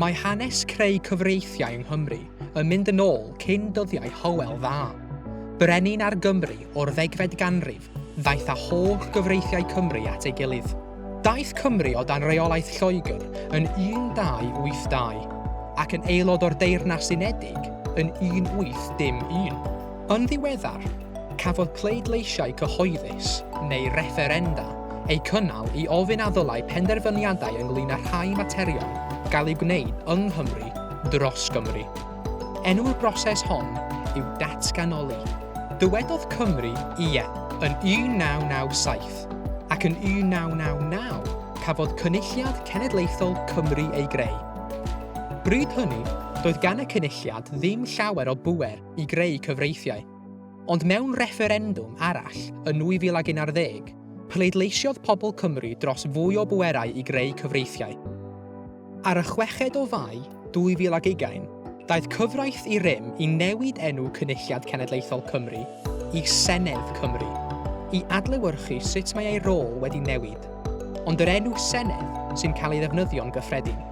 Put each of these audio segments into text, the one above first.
Mae hanes creu cyfreithiau yng Nghymru yn mynd yn ôl cyn dyddiau Hywel Dda, brenin ar Gymru o'r ddegfed ganrif ddaeth â holl gyfreithiau Cymru at ei gilydd. Daeth Cymru o dan reolaeth Lloegr yn 1282 ac yn aelod o'r Deyrnas Unedig yn 1801. Yn ddiweddar, cafodd pleidleisiau cyhoeddus, neu refferenda, eu cynnal i ofyn a ddylai penderfyniadau ynglŷn â rhai materion gael eu gwneud yng Nghymru dros Gymru. Enw'r broses hon yw datganoli. Dywedodd Cymru 'Ie' yn 1997, ac yn 1999 cafodd Cynulliad Cenedlaethol Cymru ei greu. Bryd hynny, doedd gan y Cynulliad ddim llawer o bŵer i greu cyfreithiau. Ond mewn refferendwm arall yn 2011, pleidleisiodd pobl Cymru dros fwy o bwerau i greu cyfreithiau. Ar y chweched o Fai 2020, daeth cyfraith i rym i newid enw Cynulliad Cenedlaethol Cymru i Senedd Cymru, i adlewyrchu sut mae ei rôl wedi newid, ond yr enw Senedd sy'n cael ei ddefnyddio'n gyffredin.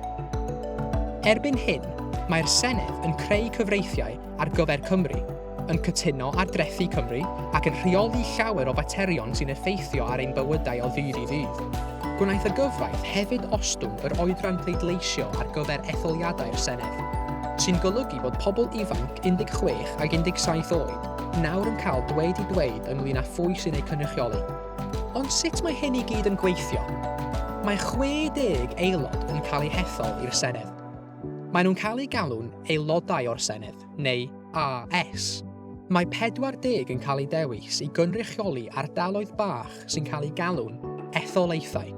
Erbyn hyn, mae'r Senedd yn creu cyfreithiau ar gyfer Cymru, yn cytuno ar drethi Cymru ac yn rheoli llawer o faterion sy'n effeithio ar ein bywydau o ddydd i ddydd. Gwnaeth y gyfraith hefyd ostwng yr oedran pleidleisio ar gyfer etholiadau'r Senedd, sy'n golygu bod pobl ifanc 16 ag 17 oed nawr yn cael dweud eu dweud ynglŷn â phwy sy'n eu cynrychioli. Ond sut mae hyn i gyd yn gweithio? Mae 60 aelod yn cael eu hethol i'r Senedd. Maen nhw'n cael eu galw'n Aelodau o'r Senedd, neu AS. Mae 40 yn cael eu dewis i gynrychioli ardaloedd bach sy'n cael eu galw'n etholaethau,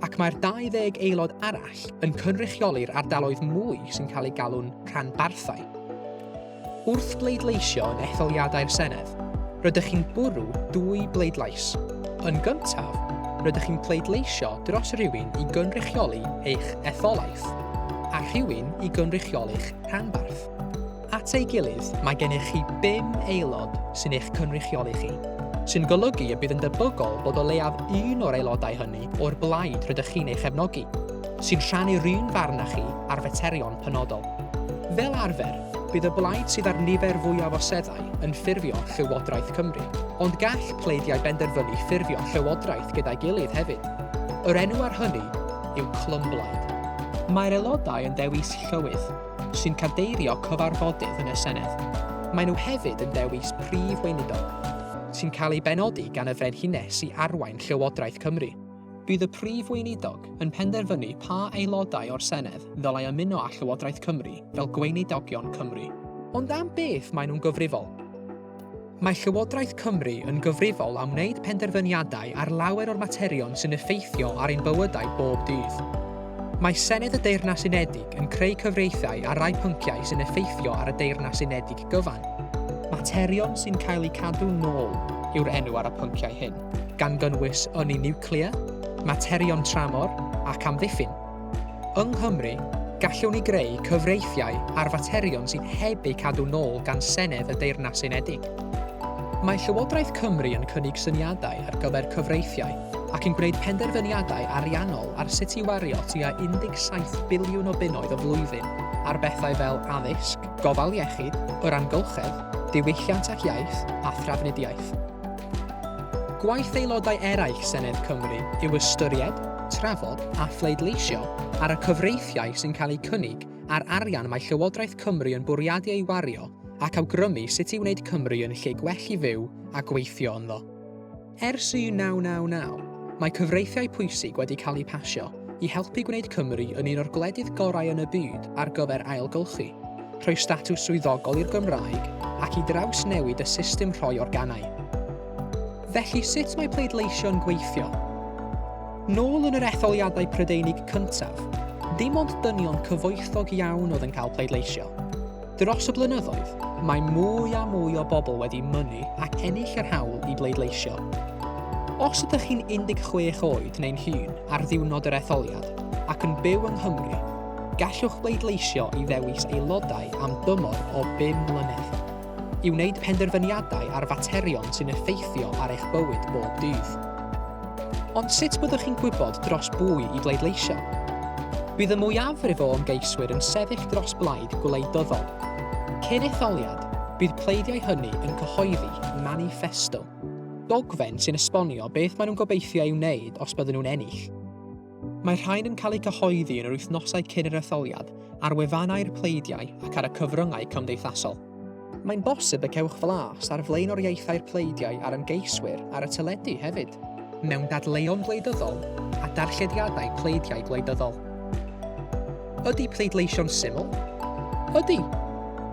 ac mae'r 20 aelod arall yn cynrychioli'r ardaloedd mwy sy'n cael eu galw'n rhanbarthau. Wrth bleidleisio yn etholiadau'r Senedd, rydych chi'n bwrw dwy bleidlais. Yn gyntaf, rydych chi'n pleidleisio dros rywun i gynrychioli eich etholaeth, a rhywun i gynrychioli'ch rhanbarth. At ei gilydd, mae gennych chi bum aelod sy'n eich cynrychioli chi, sy'n golygu y bydd yn debygol bod o leiaf un o'r aelodau hynny o'r blaid rydych chi'n ei chefnogi, sy'n rhannu'r un farn â chi ar faterion penodol. Fel arfer, bydd y blaid sydd â'r nifer fwyaf o seddau yn ffurfio Llywodraeth Cymru, ond gall pleidiau benderfynu ffurfio llywodraeth gyda'i gilydd hefyd. Yr enw ar hynny yw clymblaid. Mae'r aelodau yn dewis Llywydd, sy'n cadeirio cyfarfodydd yn y Senedd. Maen nhw hefyd yn dewis Prif Weinidog, sy'n cael ei benodi gan y Frenhines i arwain Llywodraeth Cymru. Bydd y Prif Weinidog yn penderfynu pa aelodau o'r Senedd ddylai ymuno â Llywodraeth Cymru fel Gweinidogion Cymru. Ond am beth maen nhw'n gyfrifol? Mae Llywodraeth Cymru yn gyfrifol am wneud penderfyniadau ar lawer o'r materion sy'n effeithio ar ein bywydau bob dydd. Mae Senedd y Deyrnas Unedig yn creu cyfreithiau ar rai pynciau sy'n effeithio ar y Deyrnas Unedig gyfan. Materion sy'n cael eu cadw nôl yw'r enw ar y pynciau hyn. gan gynnwys ynni niwclear, materion tramor ac amddiffyn. Yng Nghymru, gallwn ni greu cyfreithiau ar faterion sydd heb eu cadw nôl gan Senedd y Deyrnas Unedig. Mae Llywodraeth Cymru yn cynnig syniadau ar gyfer cyfreithiau ac yn gwneud penderfyniadau ariannol ar sut i wario tua 17 biliwn o bunnoedd y flwyddyn ar bethau fel addysg, gofal iechyd, yr amgylchedd, diwylliant ac iaith, a thrafnidiaeth. Gwaith aelodau eraill Senedd Cymru yw ystyried, trafod a phleidleisio ar y cyfreithiau sy'n cael eu cynnig a'r arian mae Llywodraeth Cymru yn bwriadu ei wario ac awgrymu sut i wneud Cymru yn lle gwell i fyw a gweithio ynddo. Ers 1999, mae cyfreithiau pwysig wedi cael eu pasio i helpu gwneud Cymru yn un o'r gwledydd gorau yn y byd ar gyfer ailgylchu. rhoi statws swyddogol i'r Gymraeg ac i drawsnewid y system rhoi organau. Felly sut mae pleidleisio'n gweithio? Nôl yn yr etholiadau Prydeinig cyntaf, dim ond dynion cyfoethog iawn oedd yn cael pleidleisio. Dros y blynyddoedd, mae mwy a mwy o bobl wedi mynnu ac ennill yr hawl i bleidleisio. Os ydych chi'n 16 oed neu'n hŷn ar ddiwrnod yr etholiad ac yn byw yng Nghymru, Gallwch bleidleisio i ddewis aelodau am dymor o bum mlynedd, i wneud penderfyniadau ar faterion sy'n effeithio ar eich bywyd bob dydd. Ond sut byddwch chi'n gwybod dros bwy i bleidleisio? Bydd y mwyafrif o ymgeiswyr yn sefyll dros blaid gwleidyddol. Cyn etholiad, bydd pleidiau hynny yn cyhoeddi maniffesto, dogfen sy'n esbonio beth maen nhw'n gobeithio ei wneud os bydden nhw'n ennill. Mae'r rhain yn cael eu cyhoeddi yn yr wythnosau cyn yr etholiad ar wefannau'r pleidiau ac ar y cyfryngau cymdeithasol. Mae'n bosib y cewch flas ar flaenoriaethau'r pleidiau a'r ymgeiswyr ar y teledu hefyd, mewn dadleuon gwleidyddol a darllediadau pleidiau gwleidyddol. Ydy pleidleisio'n syml? Ydy!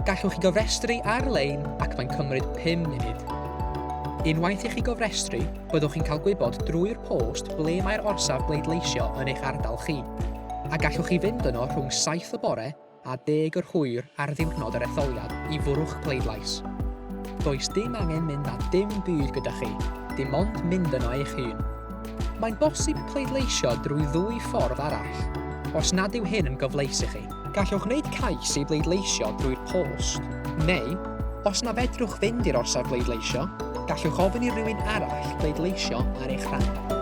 Gallwch chi gofrestru ar-lein ac mae'n cymryd 5 munud. Unwaith i chi gofrestru, byddwch chi'n cael gwybod drwy'r post ble mae'r orsaf bleidleisio yn eich ardal chi, a gallwch chi fynd yno rhwng 7 y bore a deg yr hwyr ar ddiwrnod yr etholiad i fwrw'ch pleidlais. Does dim angen mynd â dim byd gyda chi, dim ond mynd yno eich hun. Mae'n bosib pleidleisio drwy ddwy ffordd arall, os nad yw hyn yn gyfleus i chi. Gallwch wneud cais i bleidleisio drwy'r post, neu, os na fedrwch fynd i'r orsaf bleidleisio, gallwch ofyn i rywun arall bleidleisio ar eich rhan.